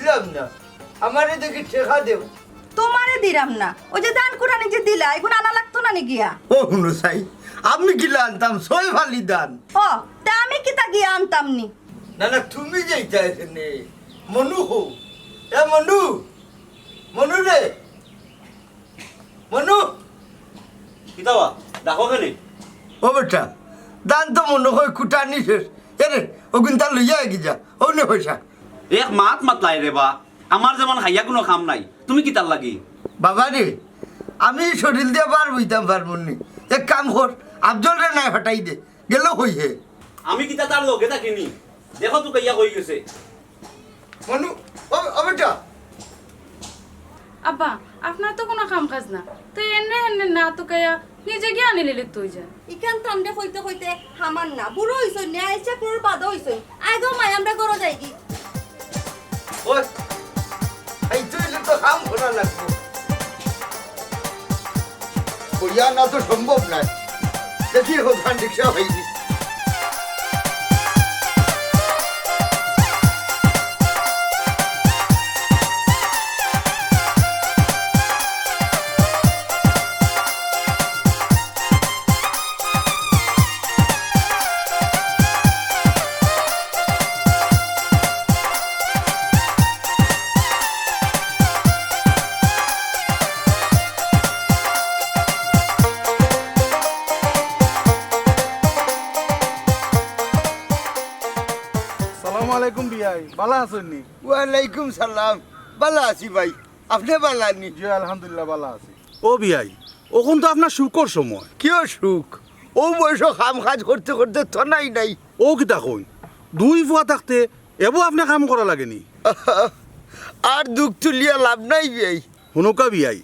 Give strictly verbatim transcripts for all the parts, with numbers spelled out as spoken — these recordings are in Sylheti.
দিতাম না, আমারে দেখি টেকা দেও। তোমারে দিরাম না, ওই যে ধান কুটানি যে দিলা, এগুন আনা লাগতো না নি গিয়া? ও হুনো চাই, আমি কিলা আনতাম, ছয় ফালি ধান। ও, তে আমি কিতা গিয়া আনতাম নি? না না, তুমি যাইতা এখানে। মনু হো, এ মনু, মনু রে, মনু। কিতা বা? ডাকো কেনে? ও বেটা, ধান তো মনো হয় কুটানি শেষ। এরে, ওগুন তা লইয়া এগি যা, ও নে পয়সা। এক মাত মাতলাই রে বা, আমার যেমন খাইয়া কুনু কাম নাই, তুমি কিতার লাগি? বাবা রে, আমি শরীর দিয়া বার বইতাম পারমু নি। এক কাম কর, আফজল রে নাই ফাটাই দে, গেল কই হে? আমি কিতা তার লগে থাকি নি? দেখো তো কাইয়া কই গেছে। মনু, ও, ও বেটা। আব্বা, আপনার তো কুনু কাম কাজ না, তো এনে এনে না তো কাইয়া নিজে গিয়া আনি লিলে তুই যা। ইখান তানরে কইতে কইতে হামান না, বুড়ো হইছইন, ন্যায় ইচ্ছা কুনুর বাধা হইছইন। আয় গো মাই, আমরা ঘরো যাইগি। ওই, এই তো, এটা তো কাম করা লাগবো। বইয়া না তো সম্ভব নয়। দেখি, ওখান রিক্সা হয়নি। সালামু আলাইকুম বিয়াই, বালা আছইন নি? ওয়ালাইকুম সালাম, বালা আছি ভাই, আপনে বালা নি? জি আলহামদুলিল্লাহ বালা আছি। ও বিয়াই, অখন তো আপনার সুখর সময়। কিয় সুখ? ও বয়সো কাম কাজ করতে করতে তো নাই নাই। ও কিতা কইন, দুই ফুয়া থাকতে এবো আপনে কাম করা লাগে নি? আর দুখ তুলিয়া লাভ নাই বিয়াই। হুনউক্কা বিয়াই,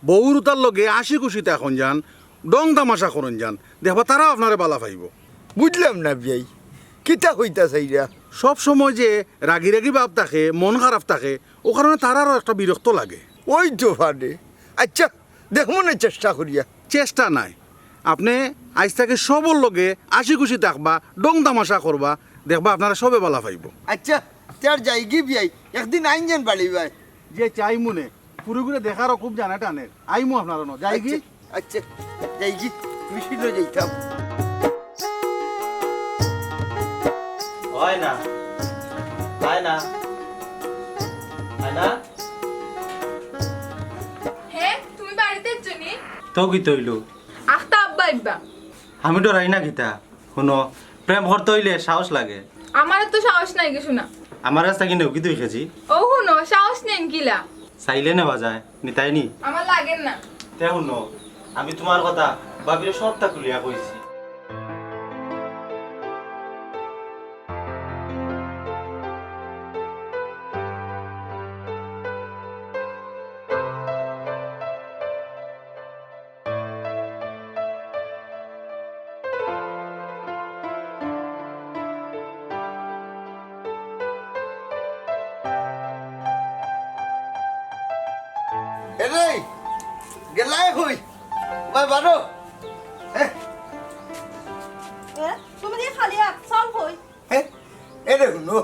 বউর উতার লগে হাসি খুশি থাকইন যান, ঢং তামাশা করইন যান, দেখবা তারাও আপনারে বালা পাইবো। বুঝলাম না বিয়াই, কিতা কইতা চাইরা? সব সময় যে রাগি রাগি ভাব থাকে, মন খারাপ থাকে, ও কারণে তারারও একটা বিরক্ত লাগে। ওই তো ফানে। আচ্ছা, দেখমু নে চেষ্টা করিয়া। চেষ্টা নাই, আপনে আইজ থাকি সবর লগে হাসি খুশি থাকবা, ঢং তামাশা করবা, দেখবা আপনারে সবে বালা পাইবো। আচ্ছা, তে আর যাইগি বিয়াই, একদিন আইন যেন বাড়ি বায়। যে চাই মনে, ফুরিগুরে দেখারও খুব জানা টানের। আইমু আপনার অনো, যাইগি? আচ্ছা, আচ্ছা, যাইগি, মিছিল যাইতাম। হয় না, হয় না, হয় না। হে, তুমি বাড়িত আছো নি? তো কিতা অইলো? আখতা আব্বা আইবা। আমি ডরাই না কিতা? হুনো, প্রেম করতে অইলে সাহস লাগে। আমার তো সাহস নাই কিছু না। আমার কাছ থাকি নেও কি দুই কেজি? ও হুনো, সাহস নেন কিলা? চাইলে নেওয়া যায়, নিতায় নি? আমার লাগের না। তে হুনো, আমি তুমার কথা ভাবিরে সবটা খুলিয়া কইছি। এরে, গেলায় কই? ভাই, বারো। এ? এ, তুমি দিয়ে খালি হাত, চল কই? এ? এরে হুনো,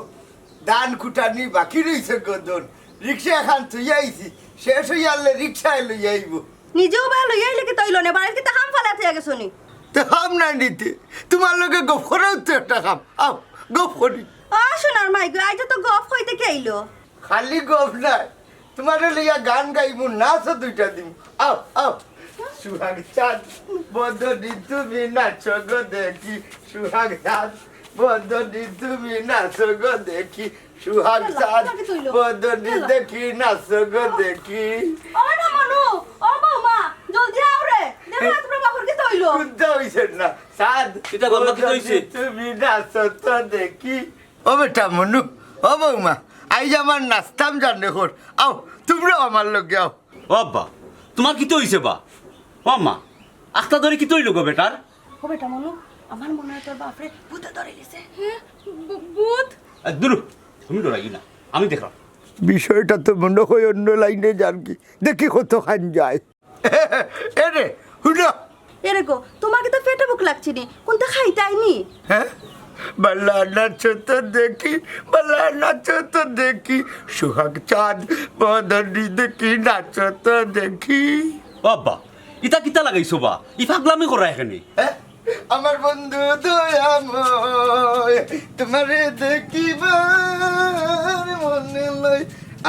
ধান কুটানি বাকি রইছে গদন। রিক্সা এখান থইয়া আইছি, শেষ অইয়ারলে রিক্সায় লইয়া আইবো। নিজেও বা লইয়া আইলে কিতা অইলো নে, বাড়িত কিতা কাম ফালাই থইয়া গেছো নি? তে কাম নাই নিতে, তুমার লগে গফ করাও তো একটা কাম। আও, গফ করি। ও সোনার মাই গো, আইজ তো গফ কইতে কে আইলো? খালি গফ নাই, তুমারে লইয়া গান গাইমু, নাচও দুইটা দিমু। আও, আও। সুহাগ চাঁদ বদনি তুমি নাচো গো দেখি, সুহাগ চাঁদ বদনি তুমি নাচো গো দেখি, সুহাগ চাঁদ বদনি দেখি নাচো গো দেখি। ও না মনু, ও বৌমা, জলদি আও রে। দেখো না তুমার বাপর কিতা অইলো? কুন্তা অইছে না, চাঁদ কিতা বাবা, কিতা অইছে? বদনি তুমি নাচো তো দেখি। ও বেটা মনু, ও বৌমা, আইজ আমার নাচতাম জানে কর। আও, তুমরাও আমার লগে আও। ও আব্বা, তুমার কিতা অইছে বা? ও আম্মা, আখতা ধরি কিতা অইলো গো বেটার? ও বেটা মনু, আমার মনে হয় তোর বাপরে ভূতে ধরিলিছে। হে, ভূ-, ভূত? এ, দুরু, তুমি ডরাইও না, আমি দেখরাম। বিষয়টা তো মনে হয় অন্য লাইনে যার কি, দেখি কতখান যায়। এরে, হুনো। এরে গো, তুমার কিতা পেটে ভুক লাগছে নি? কুন্তা খাইতায় নি? হে? বালা নাচো তো দেখি, বালা নাচো তো দেখি, সোহাগ চাঁদ মদনি দেখি, নাচো তো দেখি। ও আব্বা, ইতা কিতা লাগাইছো বা? ই পাগলামি করা এখানে। হ্যাঁ? আমার বন্ধু দয়াময়, তোমারে দেখিবার মনে লয়।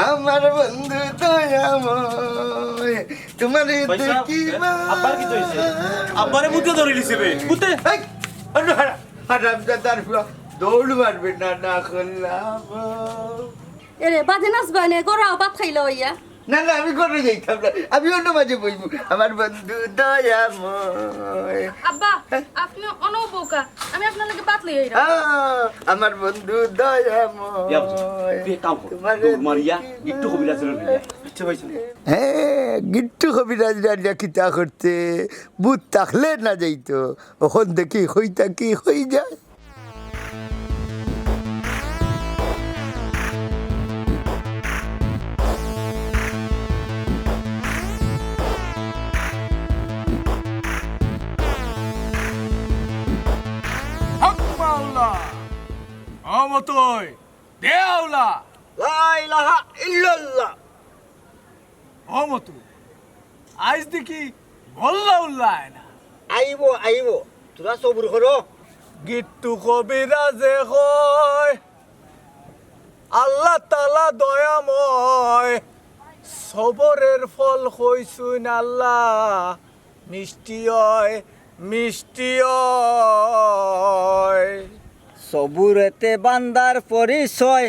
আমার বন্ধু দয়াময়, তোমারে ভাই সাহেব, দেখিবার আব্বার কিতা অইছে? আব্বারে ভূতে ধরিলিছে বে। ভূতে? এই, আরে হারা-, হারামজাদার ফুয়া, দৌড় মারবে না, না করলাম। এরে, বাদে নাচবা নে, গরু ভাত খাইলা অইয়া। না, না, আমি ঘরো যাইতাম না, আমি অন্য মাঝে বইমু। আমার বন্ধু দয়াময়। আব্বা, আপনে অনো বউক্কা, আমি আপনার লাগি ভাত লই আইরাম। আহ, আমার বন্ধু দয়াময়। ইয়া, তুই এক কাম কর, তোমারে দৌড় মারিয়া দেখি গিট্টু কবিরাজরে লইয়া। আচ্ছা ভাই সাহেব। হ্যাঁ, গিট্টু কবিরাজরে আনিয়া কিতা করতে? ভূত থাকলে না যাইতো। অখন দেখি কই থাকি কই যায়। হক মাওলা, ও মতই, দে আওলা। লা ইলাহা ইল্লাল্লাহ। ও মতই, আইজ দেখি বল্লা উল্লা আয় না। আইবো, আইবো, তোরা সবুর করো। গিট্টু কবিরাজে কয়, আল্লাহ তাআলা দয়াময়, সবরের ফল কইছইন আল্লাহ, মিষ্টি অয়, মিষ্টি অয়। সবুরেতে বান্দার পরিচয়,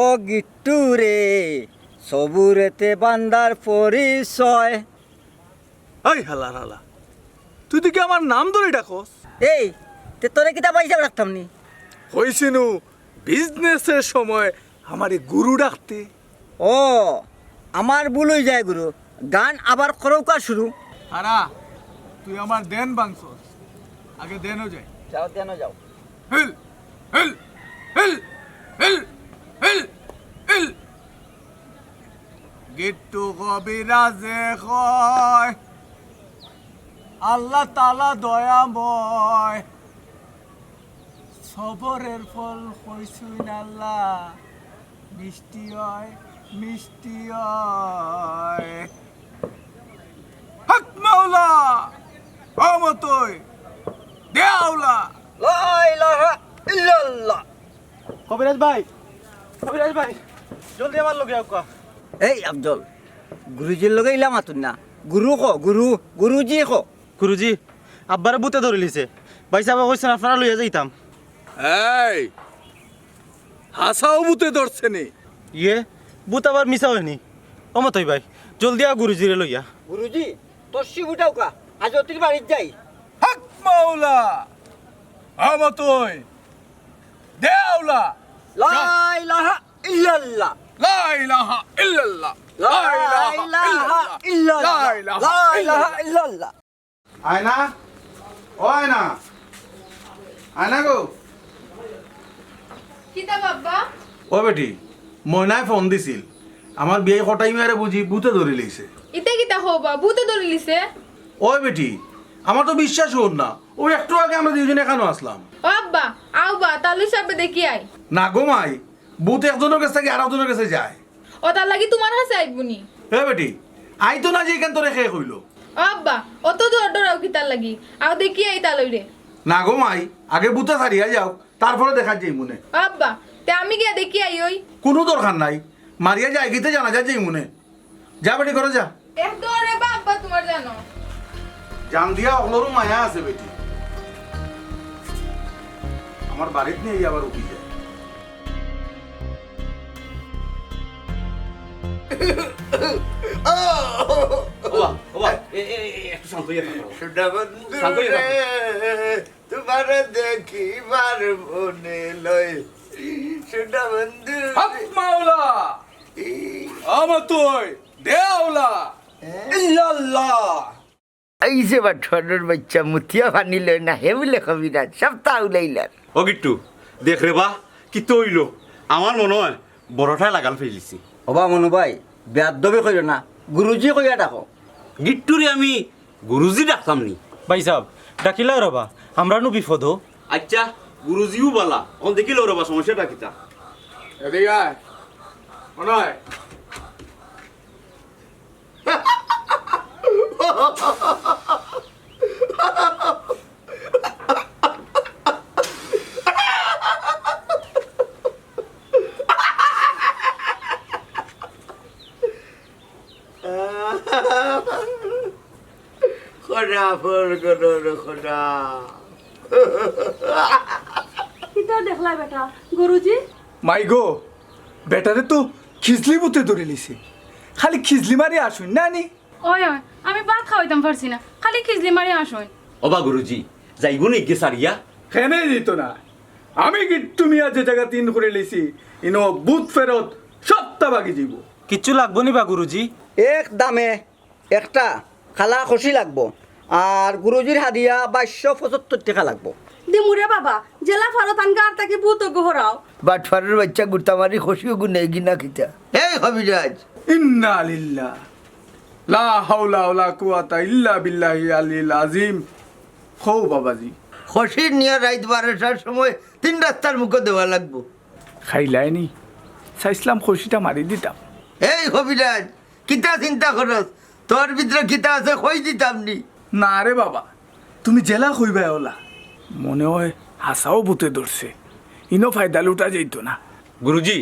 ও গিট্টু রে, সবুরেতে বান্দার পরিচয়। এই হালার হালা, তুই দেখি আমার নাম ধরি ডাকস? এই, তে তোরে কিতা পয়সা রাখতাম নি? কইছি নু, বিজনেসের সময় আমারে গুরু ডাকতে। ও, আমার ভুল অই যায় গুরু। গান আবার করউক্কা শুরু। হারা, তুই আমার দেন ভাংছস। আগে দেনো যাই। যাও, দেনো যাও। হিল, হিল, হিল, হিল, হিল, হিল। গিট্টু কবিরাজে কয়, আল্লাহ তাআলা দয়াময়, সবরের ফল কইছইন আল্লাহ, মিষ্টি অয়, মিষ্টি অয়। হক মাওলা, ও মতই, দে আওলা। লা ইলাহা ইল্লাল্লাহ। কবিরাজ ভাই, কবিরাজ ভাই, জলদি আমার লগে আউক্কা। এই আফজল, গুরুজির লগে ইলা মাতুন না। গুরু ক, গুরু, গুরুজি ক। গুরুজি, আব্বারে ভূতে ধরিলিছে। ভাই সাহেব কইছইন আপনারা লইয়া যাইতাম। এই, হাছাউ ভূতে ধরছে নি? ইয়ে, ভূত আবার মিছা অয় নি? ও মতই ভাই, জলদি আও গুরুজিরে লইয়া। গুরুজি, তশরিফ ফুটাউক্কা, হাজতির বাড়িত যাই। হক মাওলা, ও মতই, দে আওলা। লা ইলাহা ইল্লাল্লাহ। লা ইলাহা ইল্লাল্লাহ। লা ইলাহা ইল্লাল্লাহ। লা ইলাহা ইল্লাল্লাহ। আয়না, ও আয়না, আয়না গো। কিতা বাবা? ও বেটি, ময়নায় ফোন দিছিল, আমার বিয়াই কটাই মিয়ারে বুঝি ভূতে ধরিলিছে। ইতা কিতা কও বা, ভূতে ধরিলিছে? ওই বেটি, আমার তো বিশ্বাস অর না। অউ একটু আগে আমরা দুইজন এখানো আছলাম। ও আব্বা, আও বা, তালু সাবে দেখি আই। না গো মাই, ভূত একজনর গেছ থাকি আরকজনর গেছে যায়। অতার লাগি তুমার গেছে আইবো নি? এ বেটি, আইতো না যে ইখান তোরে কে কইলো? ও আব্বা, অত দৌড় দৌড়াও কিতার লাগি? আও দেখি আই তালইরে। না গো মাই, আগে ভূতে ছাড়িয়া যাউক, তারপরে দেখাত যাইমুনে। ও আব্বা, তে আমি গিয়া দেখি আই অই। কুনু দরকার নাই, মারিয়া যায়গি তে জানাজাত যাইমুনে। যা বেটি, ঘরো যা। এহ দৌড়ে বা আব্বা তুমার জানো। জান দিয়া অকলরউ মায়া আছে বেটি। আমার বাড়িত নিয়া আবার উঠি যায়। ওবা, ওবা, এ, এ, এ, একটু শান্ত অইয়া থাকো। সুডা বন্ধু শান্ত অইয়া থাকো। রে, তুমারে দেখিবার মনে লয়। সুডা বন্ধু রে। হক মাওলা! ও মতই, দে আওলা। ইল্লাল্লাহ। এই যে বাটপারর বাইচ্চা মুতিয়া পানি লয় না, হে বুলে কবিরাজ, সবতা উলাইলার। ও গিট্টু, দেখ রে বা, কিতা অইলো? আমার মনো অয় বড়টায় লাগাল পাইলিছে। ওবা মনু ভাই, বেয়াদবি কইরো না, গুরুজি কইয়া ডাকো। গিট্টুরে আমি গুরুজি ডাকতাম নি। ভাইসাব, ডাকিলাও রে বা, আমরা নু বিপদো। আইচ্ছা, গুরুজিও বালা, অখন দেখিলাও রে বা সমস্যাটা কিতা। এদিকে আয়। মনে হয়। খোদা, ফোন করো রে খোদা। কিতা দেখলা বেটা, গুরুজি? মাই গো, বেটারে তো খিজলি ভূতে ধরিলিছে। খালি খিজলি মারি আসইন না নি? ওই, ওই, আমি ভাত খাওয়াইতাম পারছি না, খালি খিজলি মারি আসইন। ওবা গুরুজি, যাইবো নি গি সারিয়া? কেনে দিত না। আমি গিট্টু মিয়া যে জাগাত ইন করিলিছি, ইনো ভূত ফেরত সবটা ভাগি যাইবো। কিচ্ছু লাগবো নি বা গুরুজি? এক দামে একটা কালা খসি লাগবো, আর গুরুজির হাদিয়া বাইশশো পঁচাত্তর টেকা লাগবো। দিমুরে বাবা, জেলা ফারো তান গার থাকি ভূত অগু হরাও। বাটফারের বাচ্চা গুর্তামারি খসি অগু নেই গি না কিতা? এই কবিরাজ! ইন্না লিল্লাহ, লা হাওলা ওয়ালা কুওয়াতা ইল্লা বিল্লাহি আলিল আজিম। খৌ বাবাজি। খসির নিয়া রাইত বারোটার সময় তিন রাস্তার মুখো দেওয়া লাগবো। খাইলায় নি? চাইছলাম খসিটা মারি দিতাম। এই কবিরাজ, কিতা চিন্তা করস? তোর ভিতরে কিতা আছে কই দিতাম নি? না রে বাবা, তুমি জেলা কইবায় ওলা। মনে হয় হাছাউ ভূতে ধরছে। ইনো ফায়দা লুটা যাইতো না। গুরুজি,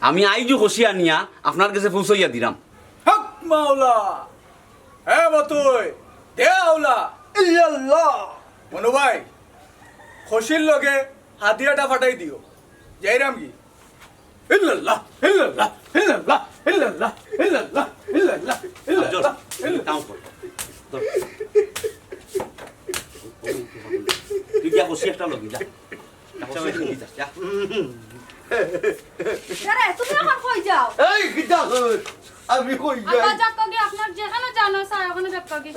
আমি আইজু খসি আনিয়া আপনার গেছে পৌঁছাইয়া দিরাম। হক মাওলা! এ বতই, দে আওলা। ইল্লাল্লাহ। মনু ভাই, খসির লগে হাদিয়াটা ফাটাই দিও। যাইরাম গি। ইল্লাল্লাহ, ইল্লাল্লাহ, ইল্লাল্লাহ, ইল্লাল্লাহ, ইল্লাল্লাহ, ইল্লাল্লাহ, ইল্লাল্লাহ, ইল্লাল্লাহ। ধর, ধর। তুই গিয়া খসি একটা লবি, যা। আচ্ছা, ওই নিয়ে যা, যা। আরে, তুমি এখন কই যাও? এই, কিতা কর? আমি কই যাই? আব্বা, যাক কগি, আপনার যেখানে যানো চায়, ওখানে যাক কগি।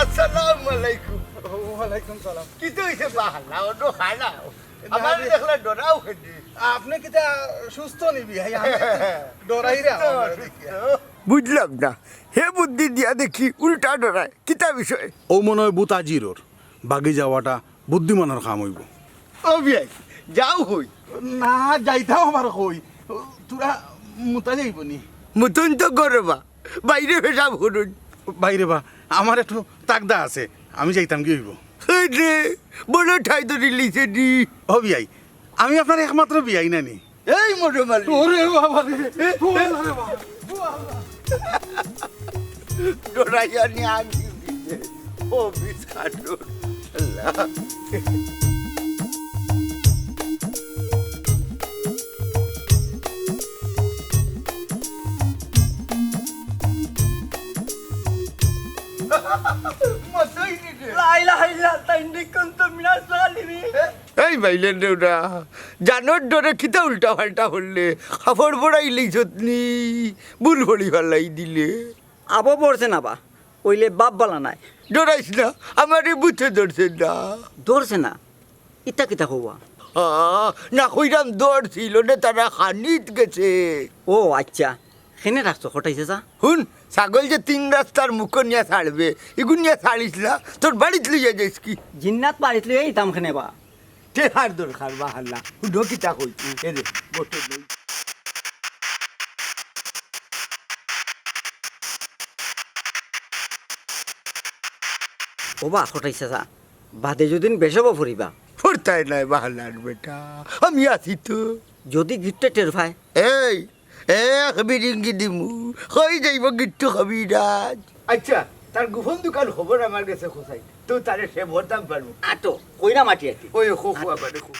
আসসালামু আলাইকুম। ওয়ালাইকুম সালাম। কিতা অইছে বা হাল্লা? অনো খানা। আমারে দেখলে ডরাও কেনে? আপনে কিতা সুস্থ নি ভাই? আমি ডরাই রে আমারে দেখিয়া। বুঝলাম না, হে বুদ্ধি দিয়া দেখি উল্টা ডরায়, কিতা বিষয়? অউ মনে হয় ভূত আজিরর, ভাগি যাওয়াটা বুদ্ধিমানর কাম অইবো। ও বিয়াই, যাও কই? না, যাইতাম আবার কই, তোরা মুতা যাইবো নি? মুতইন তো গরবা, বাইরে পেশাব করইন। বাইরে বা, আমার একটু তাগদা আছে, আমি যাইতাম কি অইবো? এই রে, বড় ঠাই ধরিলিছে নি। ও বিয়াই, আমি আপনার একমাত্র বিয়াই নানি? এই মোটর মালিক। ওরে বাবা রে, ওরে বাবা। ডরাইয়া নি আমি। ও বিষ খাটুন। আল্লাহ। মতই নি রে। লা ইলাহা ইল্লাল্লাহ, ইন্নী কুনতু মিনাজ জালিমিন। এই বাইলেন রে ওরা, জানোর ডরে কিতা উল্টা পাল্টা করলে, কাপড় পরাইলেই যতনি, ভুল পড়ি ফালাই দিলে। আবো পড়ছে না বা, অইলে বাপ বালা নাই। ডরাইস না, আমারে ভূতে ধরছে না। ধরছে না? ইতা কিতা কওয়া? আ, না কইরাম ধরছিল নে, তারা খানিত গেছে। ও আচ্ছা, কেনে রাখছো কটাই চাচা? হুন, ছাগল যে তিন রাস্তার মুখো নিয়া ছাড়বে, ইগুন নিয়া ছাড়িস না, তোর বাড়িত লইয়া যাইস কি? জিন্নাত বাড়িত লইয়া ইতাম কেনে বা? টেকার দরকার বা হাল্লা, হুনো কিতা কইছি, এ রে, বটে নেই। ও বা, কটাই চাচা, বাদে যদিন বেশব ফুরিবা। ফুরতায় নায় বাহানার বেটা, আমি আছি তো। যদি গিট্টে টের পায়? এই, এক বিরিঙ্গি দিমু, কই যাইব গিট্টু কবিরাজ। আচ্ছা, তার গোপন দোকান খবর আমার গেছে খোঁজাই, তো তারে সে ভরতাম পারবো। আটো, কইরা মাটি আটি। ওই খো খো আবার খো।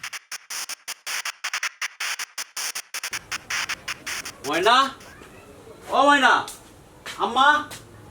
ময়না, ও ময়না, আম্মা,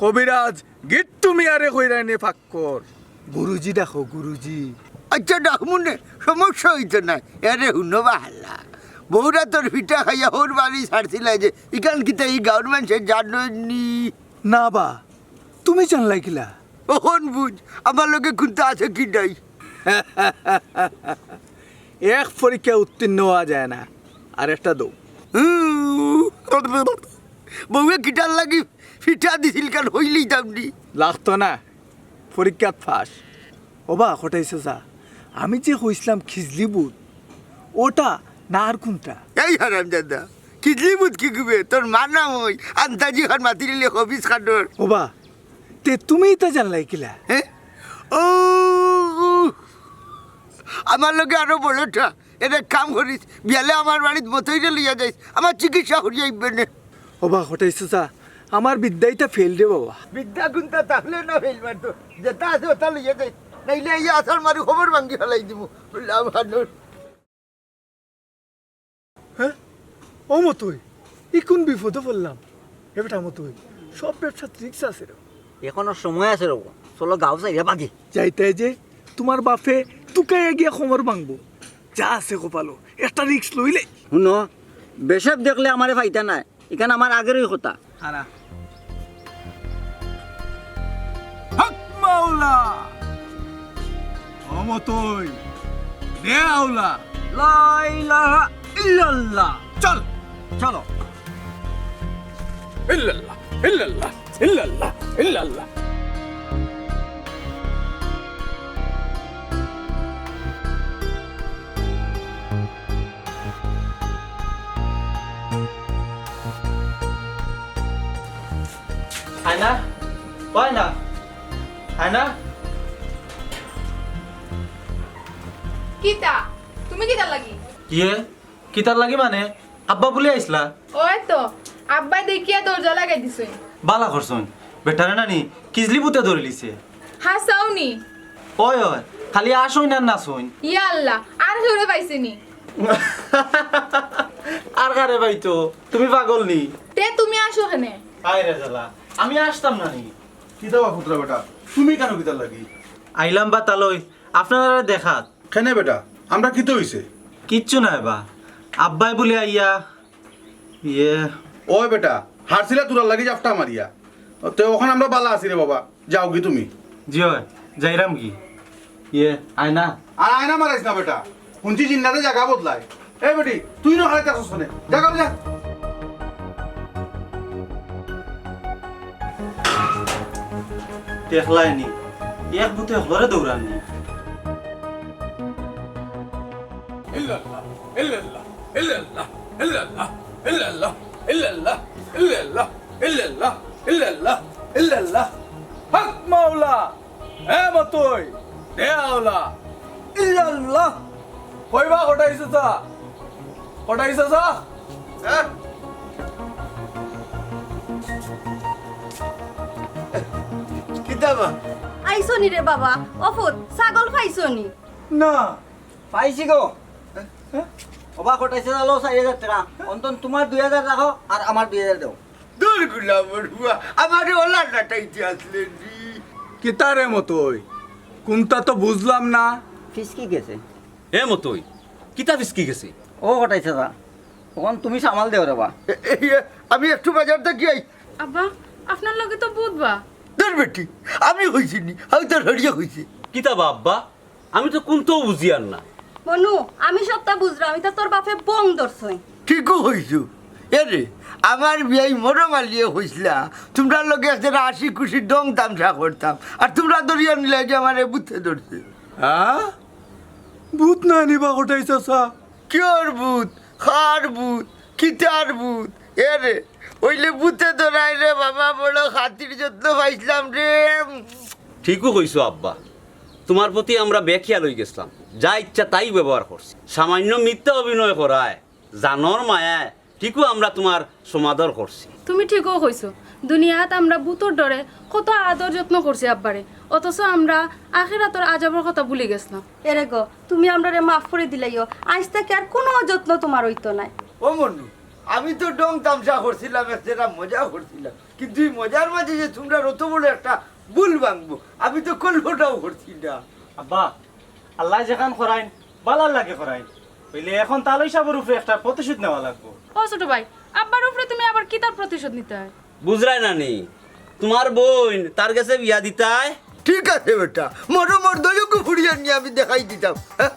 কবিরাজ, গিট্টু মিয়ারে কইরায় নি ফাক্কর। গুরুজি ডাকো, গুরুজি। আচ্ছা, ডাকমুনে, সমস্যা অইতো নায়। এরে হুনো বাহালা, বউরাতর ফিটা খাইয়া হউর বাড়ি ছাড়ছিলায় যে, ইখান কিতা ই গাউর মানষে জানইন নি? না বা, তুমি জানলায় কিলা? অখন বুঝ, আমার লগে কুন্তা আছে কি নাই। এক পরীক্ষায় উত্তীর্ণ অওয়া যায় না, আরেকটা দেও। হুম, বউয়ে কিতার লাগি ফিটা দিছিল কান অইলেই দাম দি। লাগতো না, পরীক্ষাত পাস। ওবা, কটাই চাচা, আমি যে কইছলাম খিজলি ভূত, ওটা না আর কুনটা? এই হারামজাদা, খিজলি ভূত কিগুবে? তোর মা নাম অই, আন্তাজি খান মাতিলে খবিস খানোর। ওবা, তে তুমি ইতা জানলায় কিলা? হ্যাঁ? ও, ও, আমার লগে আরো বড়টা। এরে এক কাম করিস, বিয়ালে আমার বাড়িত মতইরে লইয়া যাইস, আমার চিকিৎসা করিয়া আইবে নে। ওবা, কটাই চাচা, আমার বিদ্যাইতা ফেল রে বাবা। বিদ্যা কুন্তা থাকলে না ফেল মারতো, যেটা আছে ওটা লইয়া যাইস, নাইলে এই আছাড় মারি খবর ভাঙ্গি ফালাই দিমু। লাভ হানুর। হ্যাঁ? ও মতই, ই কুন বিপদো পড়লাম? এ বেটা মতই, সব ব্যবসাত risk আছে রে। এখনো সময় আছে রে, চলো গাউ ছাড়িয়া ভাগি। যাইতায় যে তুমার বাফে তুকাইয়া গিয়া খবর ভাঙবো। যা আছে কপালো, একটা risk লইলে। হুনো, বেশাব দেখলে আমারে পাইতা নায়, ইখান আমার আগেরই কথা। হারা। হক মাওলা! ও মতই, দে আওলা। লা ইলাহা ইল্লাল্লাহ। চল। চলো। ইল্লাল্লাহ, ইল্লাল্লাহ, ইল্লাল্লাহ, ইল্লাল্লাহ। আয়না, ও আয়না, আয়না। কিতা? তুমি কিতার লাগি? ইয়ে, কিতার লাগি মানে? আব্বা বুলে আইছলা? ওই তো, আব্বায় দেখিয়া দরজা লাগাই দিছইন। বালা করছইন। বেটারে নানি, কিজলি ভূতে ধরিলিছে। হাছাউ নি? ওই, ওই, খালি আসইন আর নাচইন। ইয়া আল্লাহ, আর কেউরে পাইছে নি? আর কারে পাইতো? তুমি পাগল নি? তে তুমি আসো কেনে? হায় রে জ্বালা, আমি আসতাম না নি। কিতা বা পুত্রা বেটা, তুমি কেনে কিতার লাগি? আইলাম বা তালই, আপনারারে দেখাত। কেনে বেটা, আমরা কিতা অইছে? কিচ্ছু নায় বা, আব্বায় বুলে আইয়া, ইয়ে। ওই বেটা, হারছিলা তুরার লাগি জাফটা মারিয়া। তে অখন আমরা বালা আছি রে বাবা, যাওগি তুমি। জি অয়, যাইরামগি। ইয়ে, আয়না। আর আয়না মারাইস না বেটা, হুনছি জিন্নাতে জাগা বদলায়। এ বেটি, তুই না হারাইতে আসছ কেনে? যা ঘরো যা। দেখলায়নি, এক ভূতে হকলরে দৌড়াননি। ইল্লাল্লাহ, ইল্লাল্লাহ, ইল্লাল্লাহ, ইল্লাল্লাহ, ইল্লাল্লাহ, ইল্লাল্লাহ, ইল্লাল্লাহ, ইল্লাল্লাহ, ইল্লাল্লাহ, ইল্লাল্লাহ। হক মাওলা। এ মতই, দে আওলা। ইল্লাল্লাহ। কইবা কটাই চাচা? কটাই চাচা? হ্যাঁ? কিতা বা? আইছো নি রে বাবা? অ ফুত, ছাগল পাইছো নি? না। পাইছি গো। হ্যাঁ? ওবা কটাই চাচা, লও চাইর হাজার টেকা। অন্তন তুমার দুই হাজার রাখো আর আমার দুই হাজার দেও। দূর গুলামর ফুয়া, আমারে ওলা নাটাইতে আসলে নি। কিতা রে মতই? কুনতা তো বুঝলাম না। ফিসকি গেছে। এ মতই, কিতা ফিসকি গেছে? ও কটাই চাচা, অখন তুমি সামাল দেও রে বা। এ, এ, এ, আমি একটু বাজার থাকি আই। আব্বা, আপনার লগে তো ভূত বা। দূর বেটি, আমি কইছি নি, আমি তো হরিয়া কইছি। কিতা বা আব্বা? আমি তো কুনতাউ বুঝিয়ার না। মনু, আমি সবটা বুঝরাম, ইতা তোর বাফে বং ধরছইন। ঠিকউ কইছো। এরে, আমার বিয়াই মরম আলিয়ে কইছলা, তুমরার লগে একজেরা হাসি খুশি ঢং তামশা করতাম, আর তুমরা ধরিয়া নিলায় যে আমারে ভূতে ধরছে। হ্যাঁ? ভূত নায় নি বা কটাই চাচা? কিয়র ভূত? কার ভূত? কিতার ভূত? এরে, অইলে ভূতে ধরায় রে বাবা, বড় খাতির যত্ন পাইছলাম রে। ঠিকউ কইছো আব্বা, তুমার প্রতি আমরা বেখিয়াল অইগেছলাম, যা ইচ্ছা তাই ব্যবহার করছি। সামান্য মিথ্যা অভিনয় করায়, জানর মায়ায়, ঠিকউ আমরা তুমার সমাদর করছি। তুমি ঠিকউ কইছো, দুনিয়াত আমরা ভূতর ডরে কত আদর যত্ন করছি আব্বারে, অথচ আমরা আখেরাতর আজাবর কথা ভুলি গেছলাম। এরে গো, তুমি আমরারে মাফ করি দিলাইও, আইজ থাকি আর কুনু অযত্ন তুমার অইতো নায়। ও মনু, আমি তো ঢং তামশা করছিলাম, একটা মজা করছিলাম, কিন্তু এই মজার মাঝে যে তুমরার অত বড় একটা ভুল ভাঙবো, আমি তো কল্পনাও করছি না। আব্বা, আল্লায় যেখান করাইন, ভালার লাগি করাইন। অইলে এখন তালই সাবর উপরে একটা প্রতিশোধ নেওয়া লাগবো। ও ছোট ভাই, আব্বার উপরে তুমি আবার কিতার প্রতিশোধ নিতায়? বুঝরায় না নি, তুমার বইন তার গেছে বিয়া দিতায়। ঠিক আছে বেটা, মরো মর দৈক্য ফুড়িয়া নিয়া আমি দেখাই দিতাম। হ্যাঁ?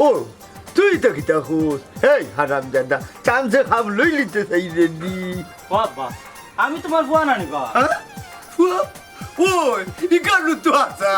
ও, তুই তো কিতা কস? এই হারামজাদা, চান্সে খাম লই লিতে চাইরে নি। ও আব্বা, আমি তুমার ফুয়া নানি বা। হ্যাঁ? ফুয়া? ওই, ইকানু তো হাছা।